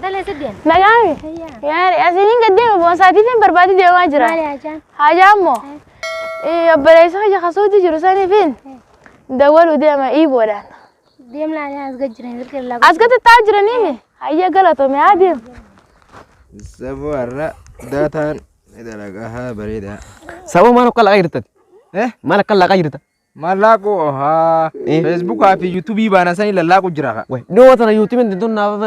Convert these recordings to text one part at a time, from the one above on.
Intala eessa deemta? Nagaami? Yaari asiin gad deema boonsaatiif hin barbaadu deemaa jira. Maali haajaan? Haajaa immoo obboleessa kiyya kasuuti jiru saniifin dawwaluu deema iiboodhaan. Deem laalee as gad jiran silkii laa As gad taa'aa jiraniimi? Hayya galatoomi haa deemu. Saboo har'a daataan dalagaa haa bareedaa. Saboo maal akka laqaa jirtati? Eh? Maal akka laqaa jirta? Mallaaqu haa Eh. Feesbuukaa fi yuutuubii baana sanii lallaaqu jira ka. Wai, dhiyoo tana yuutuubiin tun naaf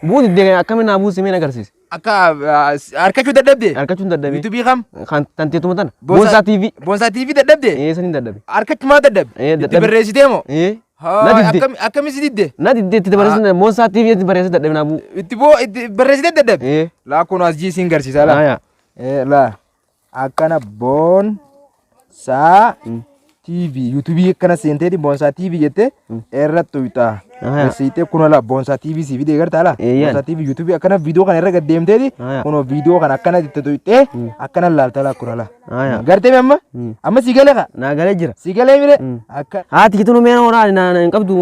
bu'uu diddee akkamiin naa buusi mee na agarsiisi. Akka harkachuu dadhabde? Harkachuun dadhabee. Yuutuubii kam? Kan tanteetuma tana. Boonsaa TV. Boonsaa TV dadhabde? Ee saniin dadhabe. Harkachumaa dadhabe? Eh, Itti dadhabe. barreessitee moo? Ee. Haa, Na didde. Akkami si didde? Na didde itti barreessite Boonsaa TV itti barreessite dadhabe naa bu'u. Itti boo itti barreessitee dadhabe? Ee. Laa kun as jii siin garsiisa laa. Aayaa. Eh, laa. Akkana Boonsaa TV yuutuubii akkana seenteeti Boonsaa TV jettee irra tuyxa. Siitee kunoo laa Boonsaa TV si fidee gartaa laa. Eeyyaan. Boonsaa TV yuutuubii akkana viidiyoo kana irra gad deemteeti Aya. kunoo viidiyoo kana akkana itti tuyxee akkana laalta laa kunoo laa. Aya. Gartee mi amma? Amma si galee ka? Naa galee jira. Si galee mire? Akka Haa tikituu mee naa naa hin qabdu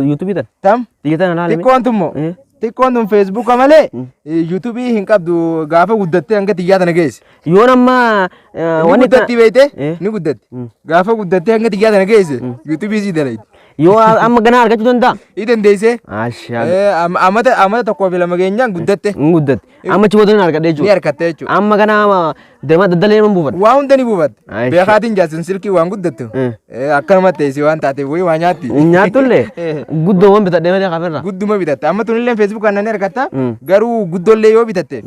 yuutuubii tana. tam Tikitaa na laale. xiqqoon tummoo. Eh. Xiqqoon tun feesbuuka malee yuutuubii hin qabdu gaafa guddattee hanga xiyyaa tana geesse. Yoon amma Ni wanni guddatti beekte Eh. ni guddatti. Gaafa guddattee hanga xiyyaa tana geesse yuutuubii sii dalaydi. Yoo amma ganaa argachuu danda'a. Ni dandeessee Ashaa. amata amata tokkoo fi lama geenyaan guddatte Hin guddatte. Amma achi booda ni argadhe ni jechuudha. harkatte jechuudha. Amma ganaa deemaa daddalee nan buufadha. Waa hunda ni buufatte. Aisha. Beekaatiin jaarsin silkii waan guddattu. Eh. Akkanuma teessee waan taateef wayii waa nyaatti. Nyaattullee guddoowwan bitadhee malee kafirra. Gudduma bitatte. Amma tunillee feesbuukaan nan argatta. Mm. Garuu guddoollee yoo bitatte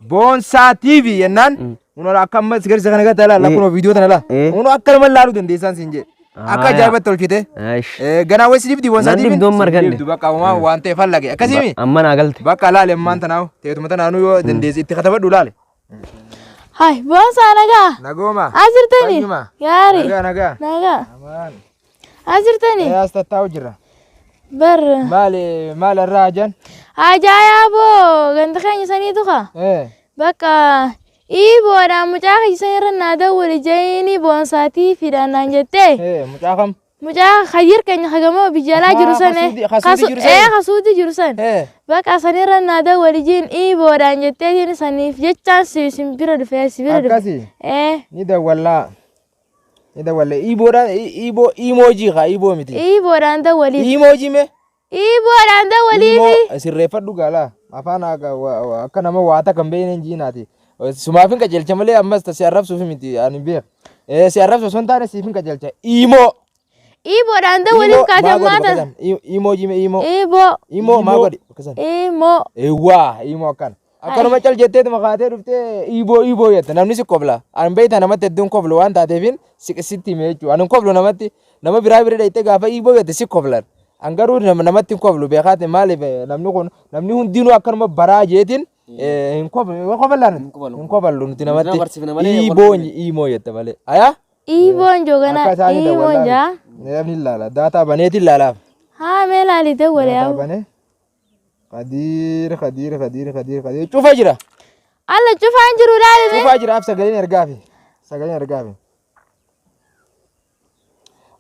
Boonsaa TV jennaan kunoo akka amma si garsiisa kana gata laala kunoo viidiyoo tana laa. Eh. Kunoo akka nama laaluu dandeessaan siin jedhe. Akka Aayaa. ajaa'ibatti tolchite. Aish. Ganaa wayii si dhibdi Boonsaa Nan TV. dhibdoon marganne. Bakka uumaa waan ta'eef hallaqe. Akkasii Amma naa galte. bakka laale ammaan tanaawu teetuma tanaanuu yoo dandeesse itti katabadhu laale. Hai boonsaa nagaa. Nagooma. As jirtani? Fayyuma. Gaarii. Nagaa nagaa. Nagaa. Amaan. As jirtani? As tattaa'u jira. Bar. Maali maal irraa hajan? Haajaa boo ganda keenya saniitu kaa. Eh. Bakka iiboodhaan mucaa keenya sanirra naa dawwali jeeni boonsaatii fidhaan naan jettee. Eh mucaa kam? Mucaa hayyir keenya hagamoo biyya alaa jiru Ahaa, san. ka Suudii jiru sani? Ee ka Suudii jiru san. Eh. Bakka sanirra naa dawwali jeen iiboodhaan jetteetiin saniif jechaan si sin bira dhufee si bira dhufe. Akkasi. Ee Ni dawwallaa. Ni dawwalla. Iiboodhaan iiboo iimoojii kaa iiboo miti. iiboodhaan dawwaliif. Iimoojii mee? Iiboodhaan dawwaliifi. Iimoo sirreeffadhu gaalaa. Afaan akka nama waata kan beekne hin jiinaati. Sumaaf hin qajeelcha malee ammas si arrabsuuf miti ani hin beeku. Si arrabsu osoo hin taane siif hin qajeelcha. Iimoo. Iiboodhaan dawwaliif kaate ammaa tana. Iimoo jime iimoo. Iiboo. Iimoo maa godhi bakka san. Iimoo. Eewwaa iimoo akkana. Akkanuma cal jetteetuma kaatee dhuftee iiboo iiboo jetta namni si kofla. Ani beektaa namatti hedduun koflu waan taateefin sitti hime jechuudha. Ani hin koflu namatti nama biraa bira dhayxee gaafa iiboo jette si koflan. An garuu namatti hin koflu beekaate maaliif namni kun namni hundinuu akkanuma baraa jeetiin hin koflu hin kofallaan nuti hin kofallu nuti namatti iiboo iimoo jette malee. Ayaa? Iiboon joogana Akka isaanii iiboon dawwallaa jaa. Namni ilaala. Daataa baneeti ilaalaaf. Haa mee laali dawwale Daataa yaa'u. banee. Kadiir Kadiir Kadiir Kadiir Kadiir cufa jira. Alla cufaan jiru laali mee. Cufaa jira af sagaleen ergaafi. Sagaleen ergaafi.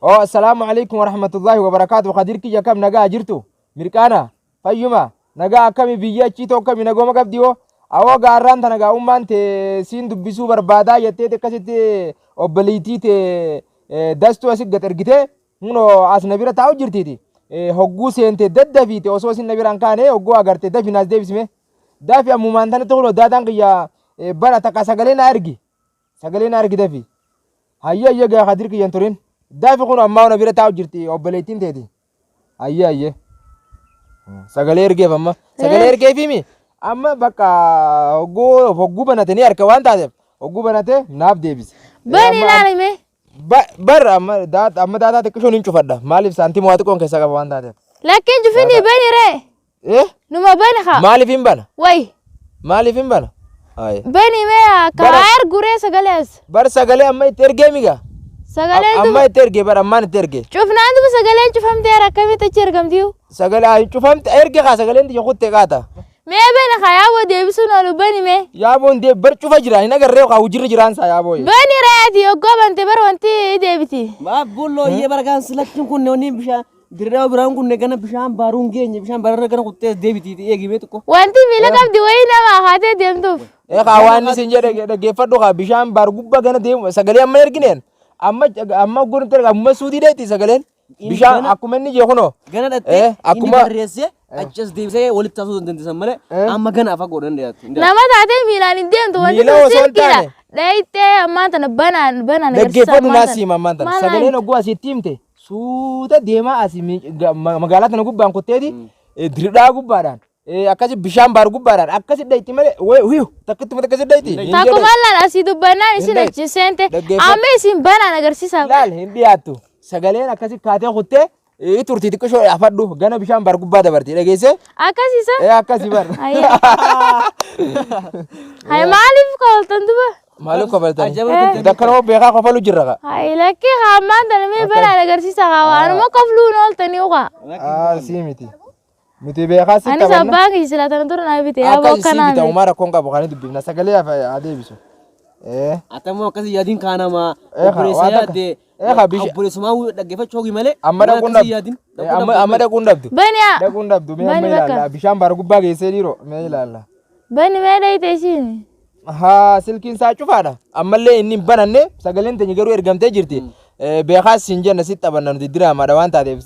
Oh, assalaamu alaikum warahmatullahi wabarakaatu. Kadiir kiyya kam nagaa jirtu? Mirqaana fayyuma nagaa akkami biyya achii too akkami nagooma qabdi hoo? Awoo gaarraan tana gaa ummaan tee siin dubbisuu barbaadaa jetteeti akkasitti obboleettii tee dastuu asi gad ergitee Kunoo as na bira taa'u jirtiiti. Hogguu seente daddafiite osoo isin na bira hin kaane hogguu agarte dafi naas deebisime. Dafi ammumaan tanatti kunoo daataan kiyya bara takka sagalee na ergi. Sagalee na ergi dafi. Hayyee hayyee gaa kadir kiyya hin turin. Dafi kunoo ammaa na bira taa'u jirti obboleettiin teeti. Hayyee hayyee. Sagalee ergeef amma. Sagalee ergeefimi. Amma bakka hogguu hogguu banate ni harka waan taateef hogguu banate naaf deebise. Bani ilaali mee. Bar amma amma daataa xiqqishoon hin cufadha. Maaliif saantima waa xiqqoon keessaa qaba waan taateef. Lakkiin cufini bani ree. Eh? Numa bani haa. Maaliif hin bana? Wayi. Maaliif hin bana? Ayi. Bani mee akka Bara- ergu ree sagalee as. Bar sagalee amma itti ergee miga? Sagaleen Amma duba itti ergee bar ammaan itti ergee. cufnaan duba sagaleen cufamteera akkamitti achi ergamtiyu? Sagalee ayi cufamte erge kaa sagaleen tiyya kutte qaata. Mee bani haa yaaboo deebisuun oolu bani mee. Yaaboon dee bar cufa jira hin agarree kaa hujirra jiraan saa yaaboo. Bani ree ati yoggoo bante bar wanti deebiti. Maaf bulloo iyyee bara kaan silakkin kun wanni bishaan Dirraa biraan kunne gana bishaan baaruun geenye bishaan baararra gana kuttee deebitiiti eegimee xiqqoo. Wanti miila qabdi wayii nama haatee deemtuuf. Eegaa waan isin jedhe dhaggeeffadhu kaa bishaan baar gubbaa gana deemu sagalee amma ergineen amma amma gurti amma suutii deetti sagaleen bishaan akkuma inni jee kunoo. Gana dhattee inni Akkuma barreessee achas deebisee walitti haasuu dandeessan malee amma gana afa godhan dhiyaatu. Nama taatee miilaan hin deemtu wanti Miila sun osoo hin silkiidha. taane. Dhayitee ammaan tana banaan banaan agarsiisa Dhaggeeffadhu ammaan naa tana. siima ammaan tana. Maal Sagaleen naan? hogguu asitti himte suuta deemaa asii magaalaa tana gubbaan kutteeti dirdhaa gubbaadhaan akkasi bishaan baar gubbaadhaan akkasi dhayti malee wiyu takkittuma takkasi dhayti. Hin jedhe. Takkumaan laal asii dubbannaan isin Hin dhayti. achi seente Dhaggeeffadhu. amma isin banaan agarsiisa. Laal hin dhiyaattu. Sagaleen akkasi kaatee kuttee turtii xiqqishoo afadhu gana bishaan baar gubbaa dabarti dhageesse. Akkasiisa. Akkasi bar. Hayi maaliif kofaltan duba? Maaliif kofaltani? Ajaa'iba. Akkanuma beekaa kofalu jirra ka. Hayi lakkee ammaan tana mee banaan agarsiisa kaa waanuma kofluun ooltanii ukaa. Sii miti. Nuti beekaa si Anis taphanna. abbaan kiyya silaa tana dura naa bite yaa Akka sii bokkanaa bita miti. uumaa rakkoon qabu kan dubbifna sagalee adeebisu. Atammoo akkasii yaadiin kaanamaa Eegaa, obboleessa waan takka. yaadde Eegaa, obboleessumaa dhaggeeffachuu hogi malee Amma waan dhaquun akkasii dhabdu. yaadiin. Amma dhaquun dhabdu. Bani yaa. Dhaquun dhabdu mee amma Bani bakka. ilaalla. Bishaan baar gubbaa geessee dhiiroo mee ilaalla. Bani mee dhayite ishiin. Haa silkiin isaa cufaadha. Ammallee inni hin bananne sagaleen teenya garuu ergamtee jirti. Beekaas siin jenna sitti taphanna nuti diraamaadha waan taateef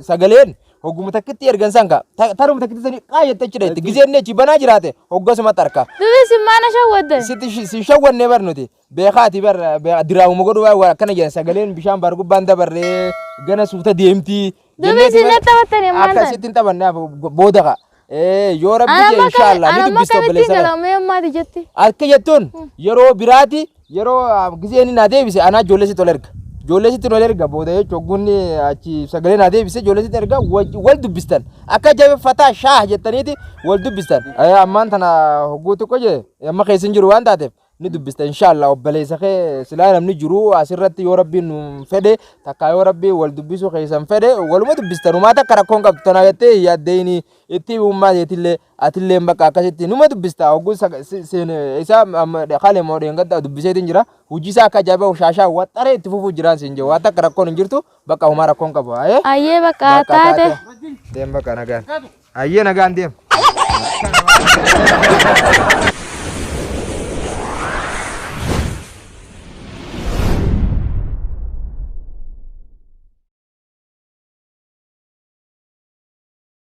sagaleen hogguma takkitti ergan san ka taruma takkitti sanii qaayatte achi dhayti. Gizeen inni achi banaa jiraate hoggasuma tarka. Dubi isin maana shawwaddan. Sitti si shawwanne bar nuti beekaati bar diraamuma godhu waan akkana jedhan sagaleen bishaan baar gubbaan dabarree gana suuta deemti. Dubi isin natti taphattanii ammaan Akka tana. sitti hin taphanne booda ka. Yoo rabbi Ana jee amma inshaallah ni akkamitti dubbista obboleessa kana. galamee ammaati jetti. Akka jettuun yeroo biraati yeroo gisee inni naa deebise anaa ijoollee sitti ol erga. Ijoollee sitti ol erga booda jechuun hoggunni achi sagalee naa deebise ijoollee sitti erga wal dubbistan. Akka jabeeffataa shaah jettaniiti wal dubbistan. Ammaan tana hogguu xiqqoo jee amma keessa hin jiru waan taateef ni dubbista inshaallah obboleessa kee silaa namni jiru asirratti yoo rabbiin nu fedhe takka yoo rabbiin wal dubbisuu keessan fedhe waluma dubbistan umaa takka rakkoon qabdu tana jettee hin yaaddeeni itti ummaa jeetillee atillee bakka akkasitti numa dubbista hogguu isa kalee moo dheengadda dubbiseetiin jira hojii isaa akka ajaa'ibaa shaashaa waxxaree itti fufuu jiraan siin jiru waan takka rakkoon hin jirtu bakka homaa rakkoon qabu ayee. Ayyee bakka taate. Deem bakka nagaan. Ayyee nagaan deem.